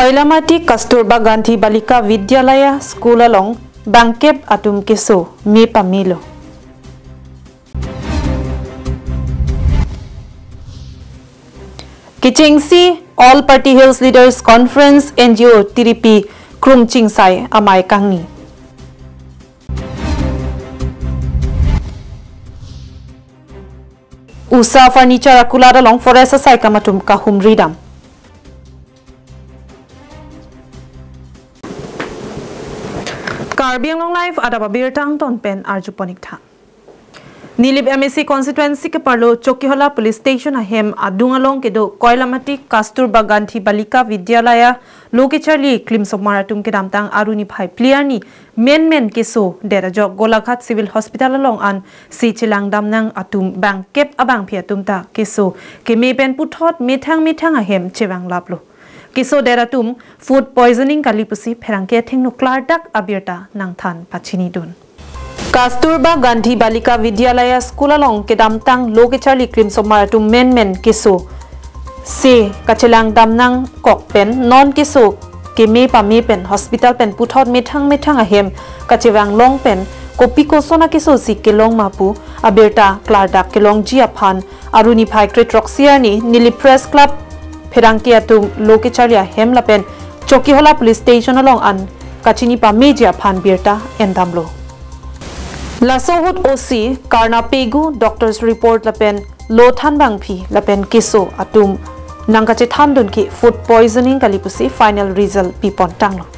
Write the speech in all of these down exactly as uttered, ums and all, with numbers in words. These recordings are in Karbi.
Koilamati Kasturba Gandhi Balika Vidyalaya School along bangkep atum keso me pamelo. Kechengsi All Party Hills Leaders Conference N G O tiripi krung chingsai amei kangni. Usha Furniture akulat along forest asaikam atum kahumri dam. Karbi Anglong Live adap abirta angton pen arjupon ik tha. Nilip M A C constituency keparlo Chokihola Police Station ahem adung along kedo Koilamati Kasturba Gandhi Balika Vidyalaya lo kecharli klimsomar atum kedamtang Aru niphai phli arni menmen kesodet ajok Golaghat Civil Hospital along an si chelangdam nang atum bangkep abangphi atum ta keso keme pen puthot methang methang ahem chevanglaplo. Kesodet atum food poisoning kali pusi pherangke athengno klardak abirta nangthan pachinidun. Kasturba Gandhi Balika Vidyalaya School along kedamtang lo kecharli klimsomar atum menmen keso se kachelangdam nangkok pen non keso keme pame pen hospital pen puthot methang methang ahem kachevanglong pen kopi koson akeso si kelong ma pu abirta klardak kelongji aphan Aru niphai kre throksi arni Nilip Press Club pherangke atum lo kecharli ahem lapen Chokihola Police Station along an kachini pameji aphan birta endamlo. Laso ahut O C Karna Pegu, doctor's report lapen lo thanbangphi lapen keso atum nangkachethandun ke food poisoning kali pusi final result pipon tanglo.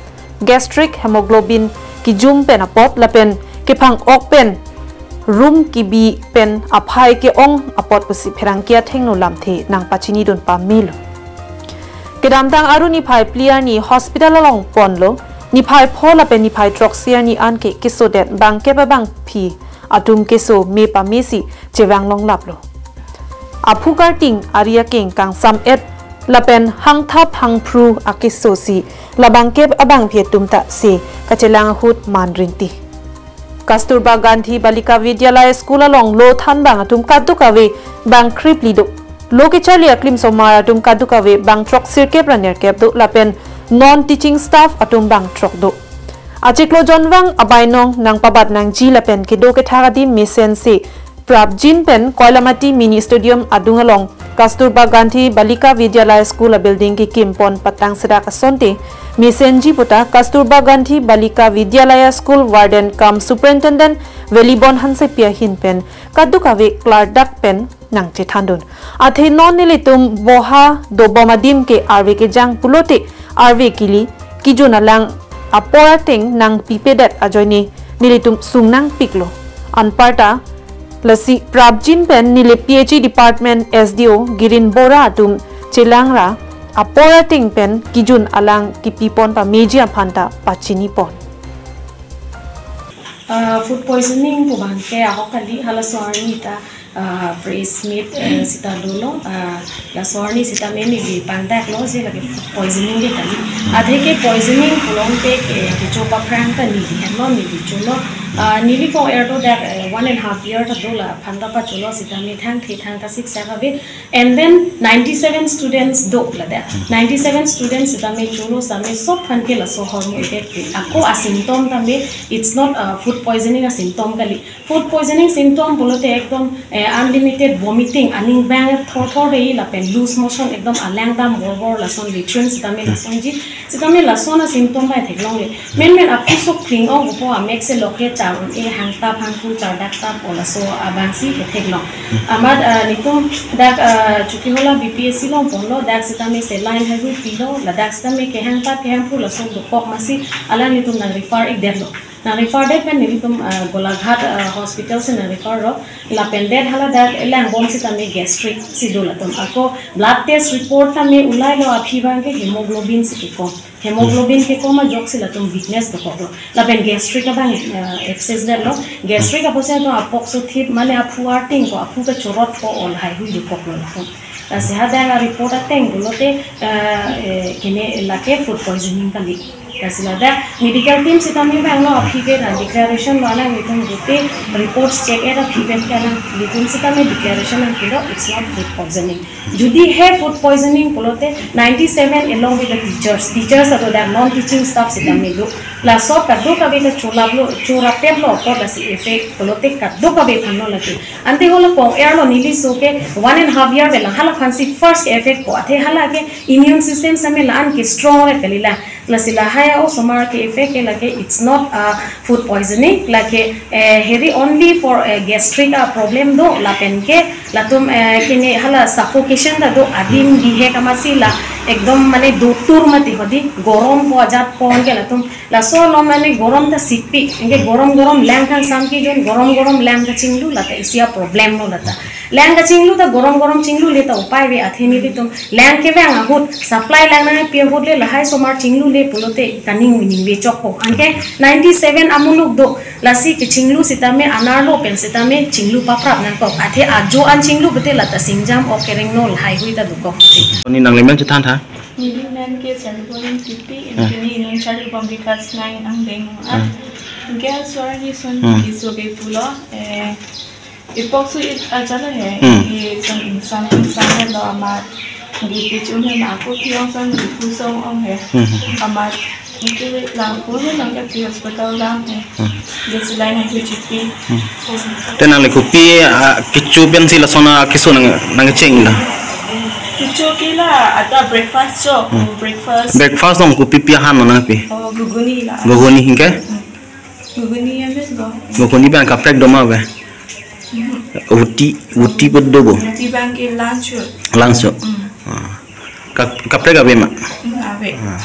Gastric, hemoglobin kijum pen apot lapen kephang-ok pen rum kibi pen aphai ke-ong apot pusi pherangke athengno lamthe nangpachinidun pamelo. Kedamtang Aru niphai phli arni hospital along ponlo, niphai pho lapen niphai throksi arni anke kesodet bangkep abangphi atum keso me pamesi chevanglonglaplo. Aphu karting ari akeng kangsam-et lapen hangthap hangphru akeso si labangkep abangphi atum ta se kachelang ahut man rinti. Kasturba Gandhi Balika Vidyalaya School along lo thanbang atum kadokave bang krip li do. Lo kecharli aklimsomar atum kadokave bang throksirkep ra nerkep do lapen non teaching staff atum bang throk do. Achiklo jonvang abainong nangpabat nangji lapen kedo kethak adim mesensi prapjin pen Koilamati Mini Stadium adung along Kasturba Gandhi Balika Vidyalaya School abuilding kekim pon patang sedak asonte mesenji puta Kasturba Gandhi Balika Vidyalaya School Warden cum Superintendent Velibon Hansepi ahin pen kadokave klardak pen nangchethandun. Athe non nelitum boha dobom adim ke arve kejang pulote arve kili kijun alang apor ateng nangpipedet ajoine nelitum sung nangpiklo. Anparta lasi prapjin pen Nilip P H E Department S D O Girin Bora atum chelang ra apor ateng pen kijun alang kipipon pameji aphan ta pachinipon. Ah, food poisoning pu abangke ahok kali, halaso arni ta, ah, press meet, eh, sita dolo, ah, laso arni sitame neli pangdaklo je lake food poisoning ke kali. Athe ke poisoning pulote ke, eh, kecho aphrang ta neli henlo, neli cholo. Ah, neli ko erdo dak, eh, one and half year ta dola aphan ta pacholo sitame thangthe thangkasik sak ave. And then ninety-seven students do ladak. Ninety-seven students sitame cholo sitame sob aphan ke laso hormu effect ke. Ako asymptom tame, it's not, uh, food poisoning asymptom kali. Food poisoning symptom pulote ekdom, eh, unlimited vomiting, aning bang thor thor dei lapen loose motion, ekdom alang dam bor bor lason, latrine sitame lasonji. Sitame lason asymptom bai theklongle. Menmen aphu sok kling-ong upo amek se loke char-un-e, hangthap hangphru chardaktap o laso abangsi ketheklong. Amat, ah, nelitum dak, ah, Chokihola B P S C along ponlo, dak sitame saline haihui pilo, ladak sitame kehangthap kehangphru lason dokok masi alanglitum nang refer-ikdetlo. Nang refer-det pen nelitum, ah, Golaghat, ah, hospital si nang refer-lo, lapen det hala dak elangbom sitame gastric si do latum. Ako blood test report tame ulailo aphi abangke hemoglobin si kekom. Hemoglobin kekom ajoksi latum weakness dokoklo. Lapen gastric abang, eh, excess detlo. Gastric apotsi latum apok so thip mane aphu arting ko aphu kechorot ko ol haihui dokoklo latum. Lasi hadak a-report ateng pulote, eh, eh, kene lake food poisoning kali. Lasi ladak medical team sitame vanglo aphi ke ra declaration lo, alanglitum gute reports check era aphi ke alanglitum sitame declaration nangpilo, it's not food poisoning. Jodi he food poisoning pulote ninety-seven along with the teachers, teachers ato dak non teaching staff sitame do. Laso kadokave ta cholaplo, chorapetlo apot lasi effect pulote kadokave aphanlo lake. Ante hala kong-erlo neli so ke one and half year vela hala aphansi first effect po, athe hala ke immune system sitame la-an ke strong re kalila. Lasi lahai a osomar ke effect ke lake it's not a food poisoning, lake eh, heri only for eh, gastric a problem do lapen ke latum eh, kene hala suffocation ta do, adim bihek amatsi la ekdom mane dotur mati hodi, gorom po ajat pon ke latum laso lo mane gorom ta sikpi, anke gorom gorom lang kangsam ke jon gorom gorom lang kachinglu lata isi a problem lo lata. Lang kachinglu ta gorom gorom chinglu le ta upai ave, athe nelitum lang kevang ahut, supply lang nangpi ahut le lahai osomar chinglu le pulote kaning mining ve chokpo. Anke ninety-seven amuluk do, lasi kechinglu sitame anerlo pen sitame chinglu paprap nangkok. Athe ajo an chinglu bete lata singjam ok kerengno lahai hui ta dokok. Ni nanglimen chethan tha? Nelimen ke Saribon Titi, Ah. Neli non Saribon Vikas nine angdeng. Ah. Anke asor ni son Hmm. kiso ke pulo, eh, ipok su it ajalo he, Hmm. Ke son insan insan he lo amat. Di ke chun he na ko kiong son di pu song ong he. Hmm. Amat itu lang ko he lang ke di hospital lang he. Hmm. Di silai na ke chipi. Hmm. Te nangli kopi ah, kecho pensi lason a keso nang nangcheng la? Kecho ke la ada breakfast cho, Hmm. breakfast. Breakfast dong kopi pi ahan lo nangpi? Oh, guguni la. Guguni hingke? Hmm. Guguni ya met bo. Guguni bang kaprek doma be. Hmm. Uti, uti pun do bo. Uti bang ke lunch. Lunch. Hmm. Ah. Kap kaprek ave ma. Hmm, ave. Ah.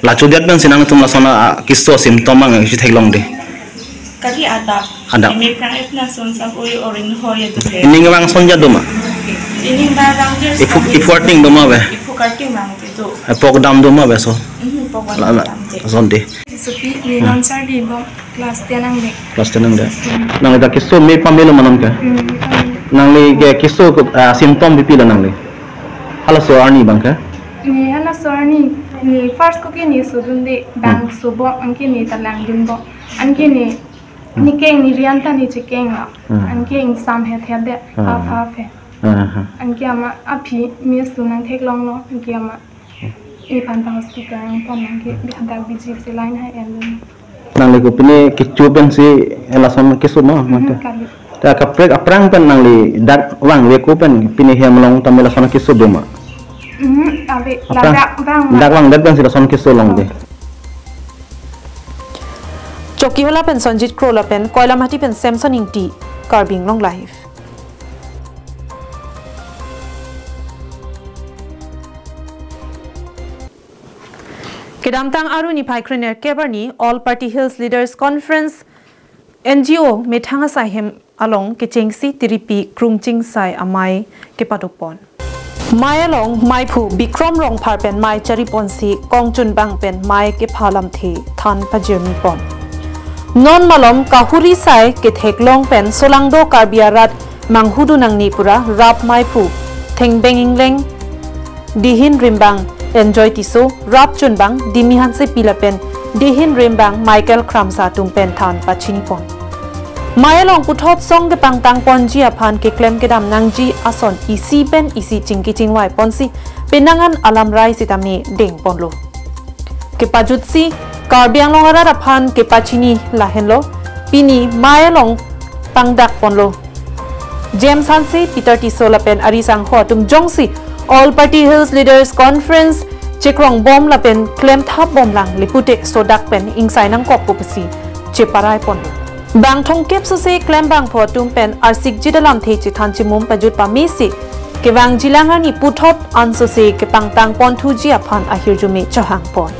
Lacho diat pensi nangtum lason a keso symptom ang si theklong de. Kali adap. Adap. Ini prang ip na son sap oi oring ho ya tu he. Ini ngewang son jadoma. Ini barang dia. Ipu ipu arting doma be. Ipu karting bang itu. Epok dam doma be so. Mhm, pok La la. Dam te. Son de. Supi ni non sar di bo class ten angdeng. Class ten angdeng. Nangli ta keso me pamelo ma nangke. Hmm, pamelo. Nangli ke keso ko ah, symptom bipi la nangli? Halaso arni bang ke? Ni halaso arni ni first ko ke ni sodun de bang Hmm. sobo anke ni talang dun bo. Anke ni Hmm. ni keng ni rian ta ni chekeng la. Hmm. Anke ingsam het het de Hmm. half half he. Hmm. Anke ama aphi mi su nangtheklong lo anke ama ni phan ta hospital nangpon anke bi hadak biji se line ha en. Nangli ko pini kecho pensi lason keso ma Mhm, mate. Kali. Ta kaprek aprang pen nangli dak vangve ko pen pini hem long tame lason keso doma. Mhm, ave, Aprang. Ladak vang. Dak vangdet pensi lason keso long de. Chokihola pen Sonjit Kro lapen Koilamati pen Samson Ingti, Karbi Anglong Live. Kedamtang Aru niphai krenerkep arni All Party Hills Leaders Conference N G O methang asai hem along kechengsi tiripi krungching sai amei kepadopon. Mei along meiphu Bikrom Rongphar pen mei chariponsi kongchunbang pen mei kepha lamthe than pajirmipon. Non malom kahuri sai ketheklong pen solangdo Karbi arat manghudun nangne pura rap meiphu Thengbeng Ingleng, Dihin Rimbang Enjoy Tisso, rap chunbang Dimi Hansepi lapen Dihin Rimbang Michael Kramsa atum pen than pachinipon. Mei along puthot song kepangtangponji aphan keklem kedam nangji ason isi pen isi chingki chingvaiponsi penang an alamrai sitame dengponlo. Kepajutsi Karbi Anglong arat aphan kepachini lahenlo, pini mei along pangdakponlo. James Hanse, Peter Tisso lapen ari sangho atum jongsi All Party Hills Leaders Conference chekrongbom lapen klemthapbomlang le pute sodak pen ingsai nangkokpo pusi cheparaiponlo. Bang thomkep sose klembangpo atum pen arsikjit alamthe chethan chimum pajut pamesi kevangjilang arni puthot ansose kepangtangponthuji aphan ahirjume chohangpon.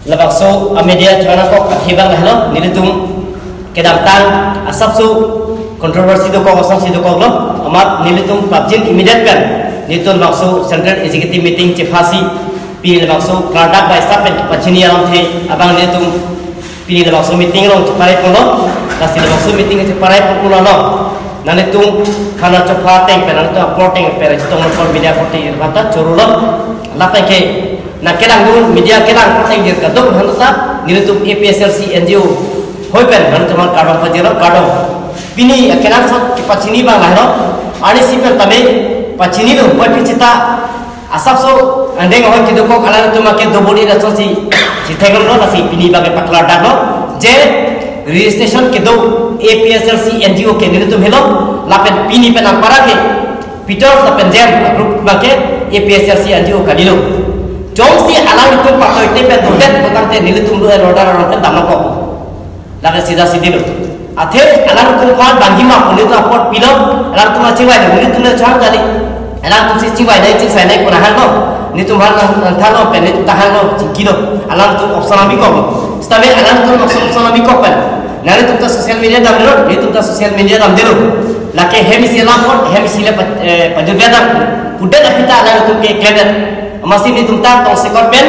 Labangso a media channel kok akhibang lahelo, nelitum kedamtang asapso controversy dokok, asapsi dokoklo, amat nelitum pabjin immediate pen nelitum labangso Central Executive Meeting chephasi, pini labangso kardak bai sap pen pachini alamthe abang nelitum pini labangso meeting along cheparaiponlo, lasi labangso meeting cheparaiponlo, nanglitum khana chopha ateng pen, nanglitum apor ateng pen chetong nangkok media korte irbanta chorulo, lapen ke Nangkelangdun media kelang pathai dir kadokave aphan ta nelitum A P H L C N G O hoi pen nangtum aphan kardom pajirlo, kardom. Pini akenangsot kepachini abang lahelo, arnisi pen tame pachinilo, puvoiphit seta asapso angdeng ahoi kedokok alanglitum ke dobori lasonsi chetheklonglo, lasi pini abang paklardaklo je registration kedo A P H L C N G O ke nelitum helo, lapen pini pen anpar ke Peters lapen James a-group abang ke A P H L C N G O kalilo. Jongsi alanglitum patoite pen dodet putangte nelitum law and order along pen damnokok. Lake sida sidi lo. Athe alanglitum aphan bangji ma nelitum apot pilo, alanglitum chingvai lo, nelitum le chang kali. Alangtum si chingvai nai, chingsai nai pura hanglo. Nelitum aphan nang, nangthanlo pen nelitum ta hanglo, chingkilo. Alangtum option amikoklo. Sitame alangtum option, option amikok pen nanglitum ta social media damdelo, nelitum ta social media damdelo. Lake hem isi langpon, hem isi le pa-, eh, pajutbedam. Pudet aphi ta alangtum ke klemdet. Amatsi nelitum ta tongsekot pen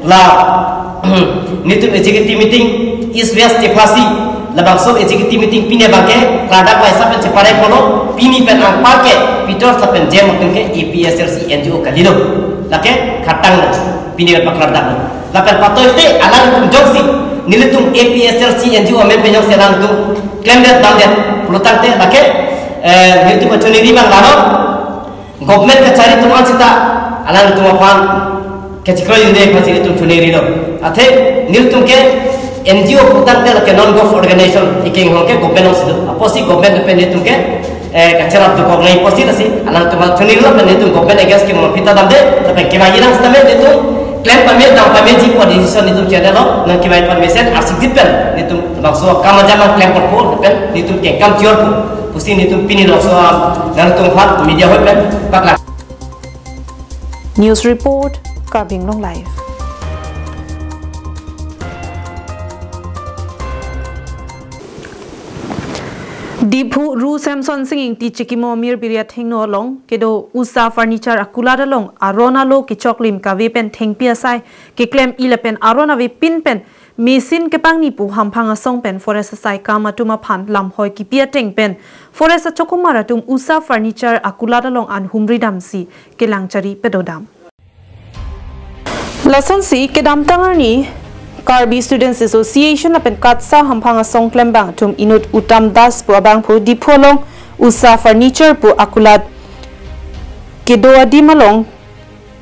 la nelitum executive meeting East West chephasi, labangso executive meeting pini abang ke klardak laisa pen cheparai polo, pini pen anpar ke Peters lapen James atum ke A P H L C N G O kalilo. Lake khatanglo, pini pen paklardaklo. Lapen patoite alangtum jongsi nelitum A P H L C N G O amen pen jongsi alangtum klemdet damdet pulotangte lake, eh, nelitum kachiningri abang lahelo. Government kachari atum an seta alangtum aphan kachikroi un-e aphansi nelitum chiningrilo. Athe nelitum ke N G O putangte lake non-gov organization, ikeng hong ke government alongsi do. Apotsi government pen nelitum ke, eh, kacharap dokok nai apotsi, lasi alangtum chiningrilo pen nelitum government against ke mo pita damde, tapi kevang ilang sitame nelitum klem pame dam pameji pu decision nelitum chedelo, nangkevang permission arsik dit pen nelitum labangso akam ajam nangklem ponpo pen nelitum kengkam chiorpo pusi nelitum pini labangso, ah, nangtum aphan media hoi pen paklang. News report, Karbi Anglong Live. Diphu Ru Samson Sing Ingti Chikimo Mirbiri athengno along kedo Usha Furniture akulat along aron alo kechoklim kave pen thengpi asai keklem-i lapen aron avepin pen machine kepangni pu hamphang asong pen forest asaikam atum aphan lamhoi kipi ateng pen forest achokumar atum Usha Furniture akulat along an humri damsi kelangchari pedodam. Lasonsi kedamtang arni Karbi Students Association lapen KATSA hamphang asong klembang atum inut Uttam Das pu abangphu Diphu along Usha Furniture pu akulat kedo adim along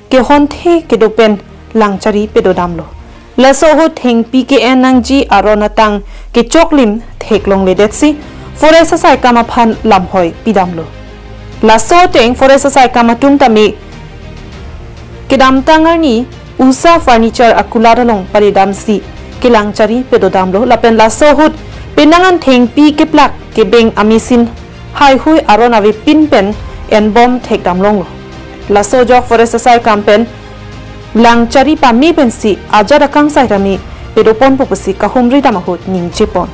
kehonthe kedo pen langchari pedodamlo. Laso ahut thengpi ke-en nangji aron atang kechoklim theklongledetsi forest asaikam aphan lamhoi pidamlo. Laso ateng forest asaikam atum tame kedamtang arni Usha Furniture akulat along paridamsi kelangchari pedodamlo lapen laso ahut penang an thengpi keplak kebeng a-machine haihui aron avepin pen enbom thekdamlonglo. Laso ajok forest asaikam pen langchari pame pensi ajat akangsai tame pedoponpo pusi kahumri dam ahut ningjepon.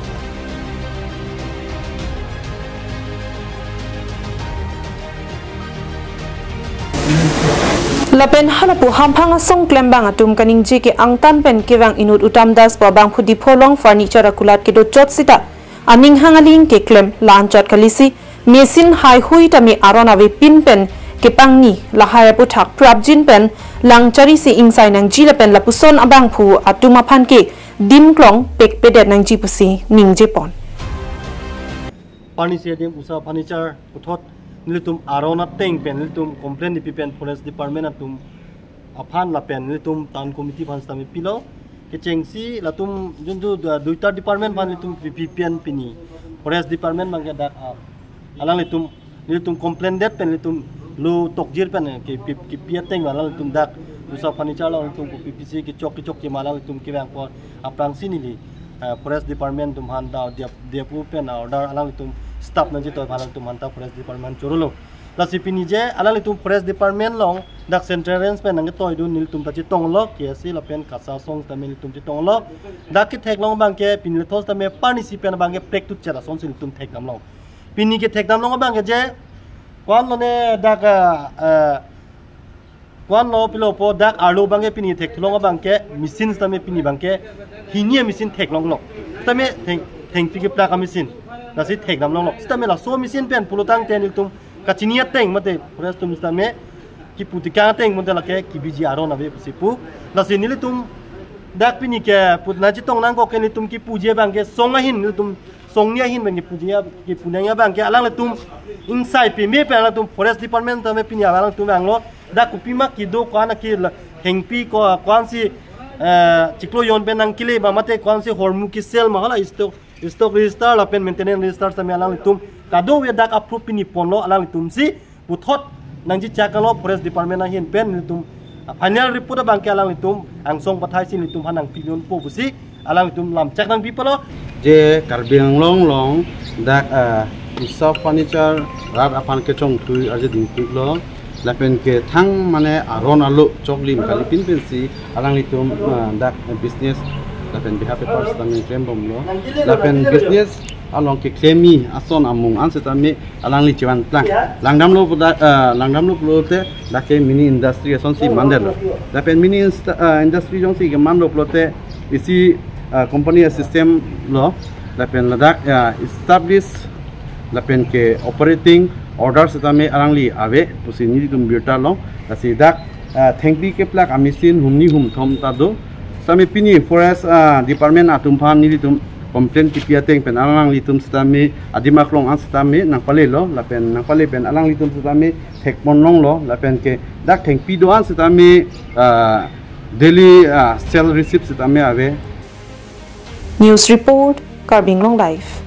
Lapen halapu hamphang asong klembang atum kaningje ke angtan pen kevang inut Uttam Das pu abangphu Diphu along furniture akulat kedo chot sita aning hang aling keklem la-anchot kalisi machine haihui tame aron avepin pen kepangni lahai aputhak prapjin pen langcharisi ingsai nangji lapen lapuson abangphu atum aphan ke dimklong pekpedet nangji pusi ningjepon. Parnisi adim Usha Furniture puthot nelitum aron ateng pen nelitum complaint nipi pen forest department atum aphan lapen nelitum town committee aphan sitame pilo. Kechengsi latum junju du-, duita department aphan nelitum pipi pen pini forest department abangke dak, ah, alanglitum nelitum complain det pen nelitum lo tokjir pen ke pi-, kipi ateng alanglitum dak Usha Furniture along nelitum kopi pisi kechok kechok kema alanglitum kevang apor aphrangsi neli, eh, forest department atum aphan ta dia, dia pu pen order alanglitum stop nangji toi alanglitum aphan ta forest department chorolo. Lasi pini je alanglitum forest department along dak central range pen nangketoidun nelitum ta chetonglok, K S A lapen KATSA asong sitame nelitum chetonglok. Dak ketheklong abangke pini lethos tame parnisi pen abangke prek tut chera asonsi nelitum thekdamlong. Pini kethekdamlong abangke je ko-an lone dak, eh, ko-an lo pilo pu dak arlo abangke pini theklong abangke machine sitame pini abangke hini a-machine theklonglok. Sitame theng, thengpi keplak a-machine. Lasi thekdamlonglok. Sitame laso machine pen pulotangte nelitum kachini ateng mate forest atum sitame Kipu tekang ateng monte lake kebiji aron ave pusi pu. Lasi nelitum dak pini ke putna chetong nangkok ke nelitum kipuji abang ke song ahin nelitum songni ahin pen kipuji, kipu nangji abang ke alanglitum ingsai peme pen alanglitum forest department tame pini alangtum vanglo. Dak kopima kedo ko-an ke la thengpi ko ko-ansi, eh, chiklo jon pen nangkele ma mate ko-ansi hormu kesel ma hala stock, stock register lapen maintenance register tame alanglitum kadokave dak approve pini ponlo alanglitumsi puthot nangji chak alo forest department ahin pen nelitum, ah, final report abang ke alanglitum angsong pathaisi nelitum aphan nangpidunpo pusi alanglitum lamchak nangpi palo. Je Karbi Anglong along dak, ah, Isop Furniture rat aphan kechongthui arje dingpiklo lapen ke thang mane aron alo choklim kalipin pensi alanglitum, ah, dak business lapen beha paper sitame klembomlo lapen business along keklemji ason amung an sitame alangli chevan plang. Langdamlo puda, ah, langdamlo pulote dak ke mini industry asonsi mandetlo. Lapen mini insta-, ah, industry jongsi kemanlo pulote isi, ah, company a-system lo. Lapen ladak, ah, establish lapen ke operating order sitame alangli ave pusi nelitum birta long. Lasi dak, ah, thengpi keplak a-machine humni humthom ta do. Sitame pini forest, ah, department atum aphan nelitum complaint kipi ateng pen alanglitum sitame adim aklong an sitame nangpalelo lapen nangpale pen alanglitum sitame thekpon longlo lapen ke dak thengpi do-an sitame, ah, daily, ah, sale receipt sitame ave. News report, Karbi Anglong Live.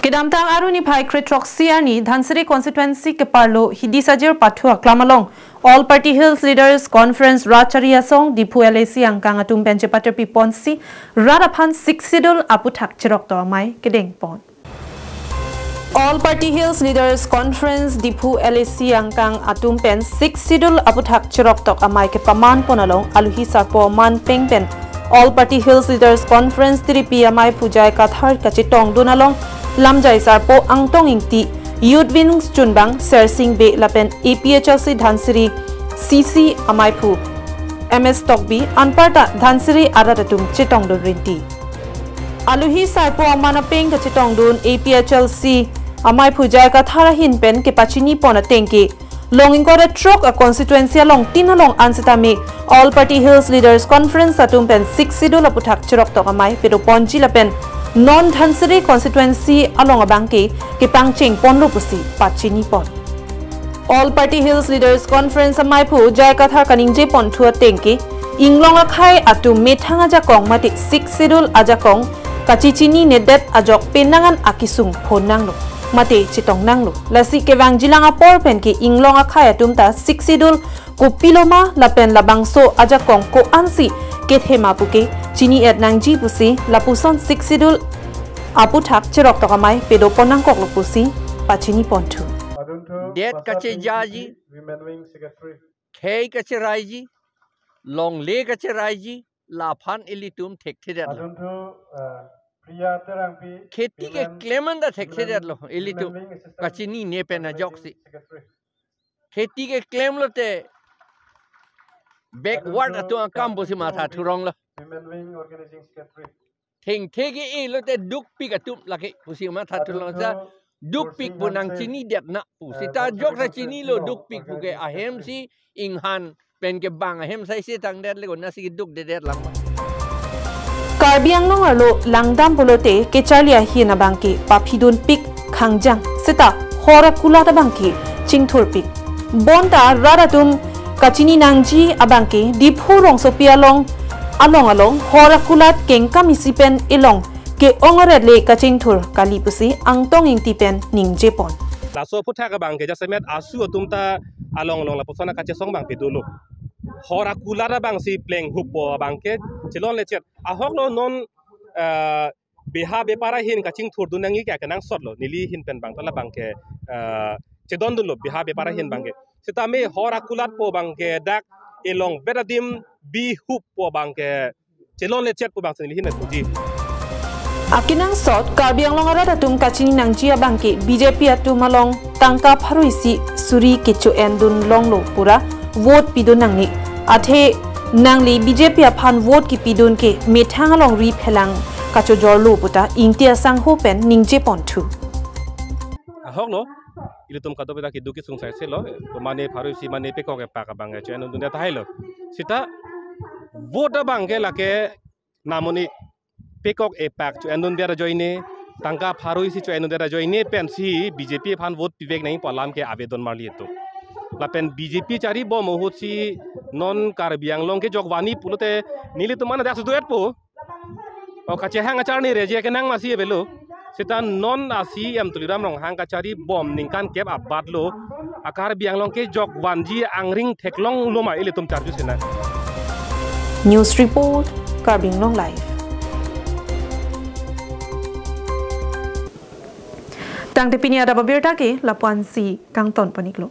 Kedamtang Aru niphai kre-throksi arni Dhansiri constituency keparlo Hidi Sajir Pathu aklam along All Party Hills Leaders Conference rat chari asong Diphu L A C angkang atum pen chepaterpi ponsi rat aphan Sixth Schedule aputhak cheroktok amei kedeng pon. All Party Hills Leaders Conference Diphu L A C angkang atum pen Sixth Schedule aputhak cheroktok amei kepaman pon along aluhi sarpo aman peng pen All Party Hills Leaders Conference tiripi ameiphu J I Kathar kachetongdun along lamjai sarpo Angtong Ingti, Youth Wings chunbang Sersing Bey lapen A P H L C Dhansiri C C ameiphu M S Tokbi anparta Dhansiri arat atum chetongdun rinti. Aluhi sarpo aman apeng kachetongdun A P H L C ameiphu J I Kathar ahin pen kepachini pon ateng ke long ingkoi ra throk a-constituency along tin along an sitame All Party Hills Leaders Conference atum pen Sixth Schedule aputhak cheroktok amei pedo ponji lapen non Dhansiri constituency along abang ke kepangcheng ponlo pusi pachini pon. All Party Hills Leaders Conference ameiphu J I Kathar kaningje ponthu ateng ke inglong akhei atum methang ajakong mate Sixth Schedule ajakong kachechinine det ajok penang an akesung phon nanglo mate chetong nanglo. Lasi kevangjilang apor pen ke inglong akhei atum ta Sixth Schedule kopilo ma lapen labangso ajakong ko-ansi kethe ma puke chini-et nangji pusi lapuson Sixth Schedule aputhak cheroktok amei pedo pon nangkoklo pusi pachini ponthu. Det kachejaji, khei kacheraiji, longle kacheraiji, laphan ilitum thekthedetlo. Kheti keklem anta thekthedetlo ilitum kachinine pen ajoksi. Kheti keklem lote backward atum akam pusi matha thuronglo. Thengthe ke-e lote dukpik atum lake pusi matha thuronglo sa dukpik pu nangchinidet na pu. Seta joksa chinilo dukpik pu ke ahemsi inghan pen kebang ahem sai setangdet le konatsi kedukdedet lang. Karbi Anglong arlo langdam pulote kecharli ahin abang ke paphidunpik khangjang seta hor akulat abang ke chingthurpik. Bonta rat atum kachini nangji abang ke Diphu rongsopi along along along hor akulat kengkam isi pen elong ke-ong aret le kachingthur kali pusi Angtong Ingti pen ningje pon. Laso aputhak abang ke jasemet asu atum ta along along lapuson akachesong abang pe dolo. Hor akulat abangsi plenghupo abang ke chelongle chet. Ahoklo non, eh, beha bepar ahin kachingthurdun nangji ke akenangsotlo. Neli ahin pen abang ta labang ke, eh, chedondunlo beha bepar ahin abang ke. Sitame hor akulatpo abang ke dak elongvet adim bihupo abang ke chelongle chet pu abangsi neli ahin puji. Akenangsot Karbi Anglong arat atum kachini nangji abang ke B J P atum along tangka pharo isi suri kecho-endun longlo pura vote pidun nangne. Athe nangli B J P aphan vote kipidun ke methang alongri phelang kachojorlo puta Ingti asangho pen ningje ponthu. Thoklo, ilitum kadokave ta keduk kesung saiselo, mane pharo isi mane pekok epak abang ke cho-en dun tahai lo. Seta vote abang ke lake namoni pekok epak cho-en dun ajoine, tangka pharo isi cho-en dun ajoine pensi B J P aphan vote pivek nangji pu alam ke avedon marli atum. Lapen B J P chari bom ahut si non Karbi Anglong kejok vanji pulote nelitum mana dak suduet po. O kachehang acharni reje kenang masi avelo. Seta non a-C E M Tuliram Ronghang kachari bom ningkan kep abat lo. A Karbi Anglong kejok vanji angring theklonglo ma ilitum charju sinang. News report, Karbi Anglong Live. Tangte pini adap abirta ke lapu-an si kangton pon-iklo.